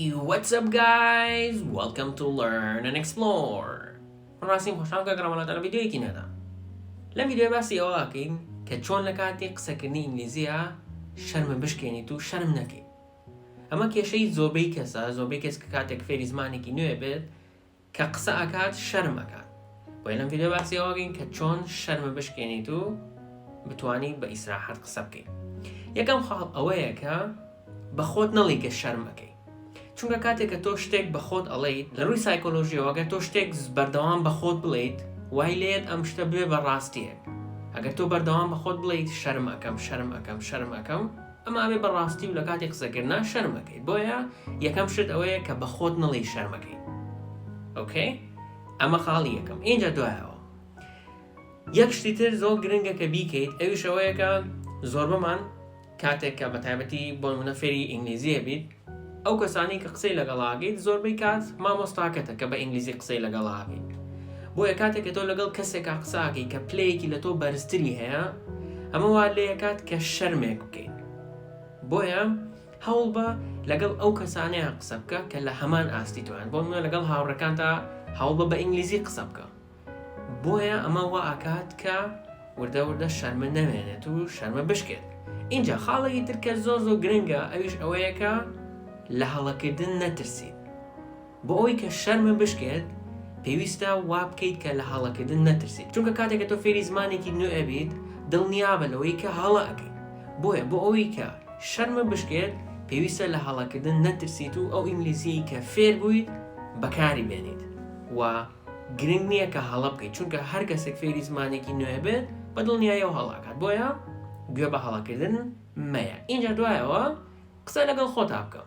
What's up guys? Welcome to Learn and Explore. من ڕاستیم خۆشحاڵم کە گەڕامەوەتان لە ڤیدیۆیەکی نوێدا. لەم ڤیدیۆیە باسی ئەوە ئەکەین کە چۆن لە کاتی قسەکردنی ئینگلیزیە شەرمە بشکێنیت و شەرم نەکەیت. ئەمە کێشەی زۆربەی کەسە، زۆربەی کەس کە کاتێک فێری زمانێکی نوێ بێت کە قسە ئەکات شەرم ئەکات بۆیە لەم ڤیدیۆ باسی ئەوە ئەکەین کە چۆن شەرمە بشکێنیت و بتوانیت بە ئیسراحەت قسە بکەیت یەکەم خاڵ ئەوەیە کە بە خۆت نەڵی کە شەرم ئەکەی چونکە کاتێک کە تۆ شتێک بە خۆت ئەڵێیت لە ڕووی سایکۆلۆژیەوە گەر تۆ شتێک بەردەوام بە خۆت بڵێیت وای لێت ئەم شتە ببێ بە ڕاستیەک ئەگەر تۆ بەردەوام بە خۆت بڵێیت شەرم ئەکەم شەرم ئەکەم شەرم ئەکەم ئەمە ئەبێ بە ڕاستی و لە کاتی قسەکردنا شەرم ئەکەیت بۆیە یەکەم شت ئەوەیە کە بە خۆت نەڵێی شەرم ئەکەیت okay ئەمە خاڵی یەکەم ئینجا دوایەوە یەک شتی تر زۆر گرنگە کە بیکەیت ئەویش ئەوەیە کە زۆربەمان کاتێک کە بە تایبەتی بۆ نمونە فێری ئینگلیزیە بیت ئەو کەسانی کە قسەی لەگەڵاگەیت زۆربەی کات مامۆستاکەتە کە بە ئینگلیزی قسەی لەگەڵاگەیت بۆیە کاتێک کە تۆ لەگەڵ کەسێکا قساکەی کە پلەیەکی لە تۆ بەرزتری هەیە ئەمە وا لێکات کە شەرمێک بکەیت بۆیە هەوڵبە لەگەڵ ئەو کەسانەیان قسە بکە کە لە هەمان ئاستی تۆیان بۆ نمونە لەگەڵ هاوڕێکانتا هەوڵبە بە ئینگلیزی قسە بکە بۆیە ئەمە وا ئەکات کە وردە وردە شەرمە نەمێنێت و شەرمە بشکێت اینجا خاڵێکی تر کە زۆر زۆر گرنگە ئەویش ئەوەیە کە لە هەڵەکردن نەترسیت بۆ ئەوەی کە شەرمە بشکێت پێویستە وا بکەیت کە لە هەڵەکردن نەترسیت چونکە کاتێک کە تۆ فێری زمانێکی نوێ ئەبیت دڵنیابە لەوەی کە هەڵە ئەکەیت بۆیە بۆ ئەوەی کە شەرمە بشکێت پێویستە لە هەڵەکردن نەترسیت و ئەو ئینگلیزیەی کە فێر بوویت بەکاری بێنیت و گرنگ نییە کە هەڵە بکەیت چونکە هەر کەسێک فێری زمانێکی نوێ بێت بە دڵنیایەوە هەڵاکات بۆیە گوێ بە هەڵەکردن مەیە ئینجا دوایەوە قسە لەگەڵ خۆتا بکە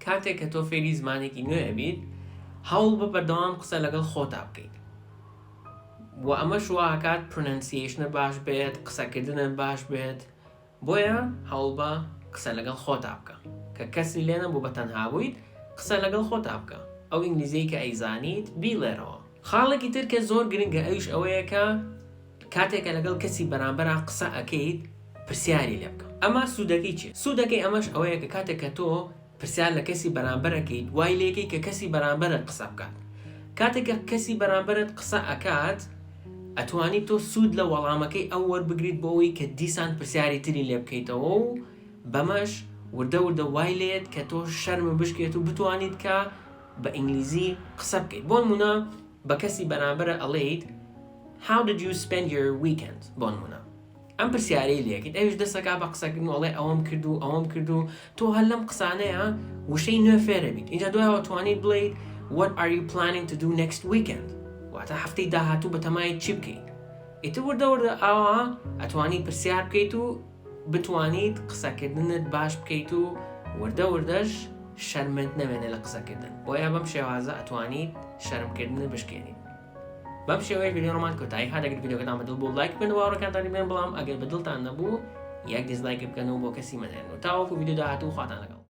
کاتێک کە تۆ فێری زمانێکی نوێ ئەبیت هەوڵ بە بەردەوام قسە لەگەڵ خۆتا بکەیت و ئەمەش وا ئەکات pronunciation ە باش بێت قسەکردنە باش بێت بۆیە هەوڵبە قسە لەگەڵ خۆتا بکە کە کەسی لێ نەبوو بە تەنها بوویت قسە لەگەڵ خۆتا بکە ئەو ئینگلیزیەی کە ئەیزانیت بیڵێرەوە. خاڵێکی تر کە زۆر گرنگە ئەویش ئەوەیە کە کاتێک کە لەگەڵ کەسی بەرامبەرا قسە ئەکەیت پرسیاری لێ بکە ئەمە سوودەکەی چیە؟ سوودەکەی ئەمەش ئەوەیە کە کاتێک کە تۆ پرسیار لە کەسی بەرامبەر ئەکەیت وای لێکەی کە کەسی بەرامبەرت قسە بکات کاتێک کە کەسی بەرامبەرت قسە ئەکات ئەتوانی تۆ سوود لە وەڵامەکەی ئەو وەربگریت بۆ ئەوەی کە دیسان پرسیاری تری لێ بکەیتەوە و بەمەش وردە وردە وای لێت کە تۆ شەرمە بشکێت و بتوانیت کە بە ئینگلیزی قسە بکەیت بۆ نمونە بە کەسی بەرامبەرە ئەڵێیت How did you spend your weekend بۆ نمونە ئەم پرسیارەی لێکیت ئەویش دەسەکا بە قسەکردن و ئەڵێ ئەوەم کرد و ئەوەم کرد و تۆ هەر لەم قسانەیە وشەی نوێ فێرە بیت اینجا دوایەوە توانیت بڵێیت What are you planning to do next weekend واتە هەفتەی داهاتوو بەتەمای چی بکەیت ئیتر وردە وردە ئاوا ئەتوانی پرسیار بکەیت و بتوانیت قسەکردنت باش بکەیت و وردە وردەش شەرمت نەمێنێ لە قسەکردن بۆیە بەم شێوازە ئەتوانیت شەرمکردنت بشکێنیت بەم شێوەیە ڤیدیۆی ڕۆمان کۆتایی هات ئەگەر ڤیدیۆکەتان بەدڵ بوو لایک بکەن و هاوڕێکانتانی بڵێن بەڵام ئەگەر بەدڵتان نەبوو یەک dislike بکەن و بۆ کەسی مەنێرن و تاوەکو ڤیدیۆ داهاتوو خواتان لەگەڵ.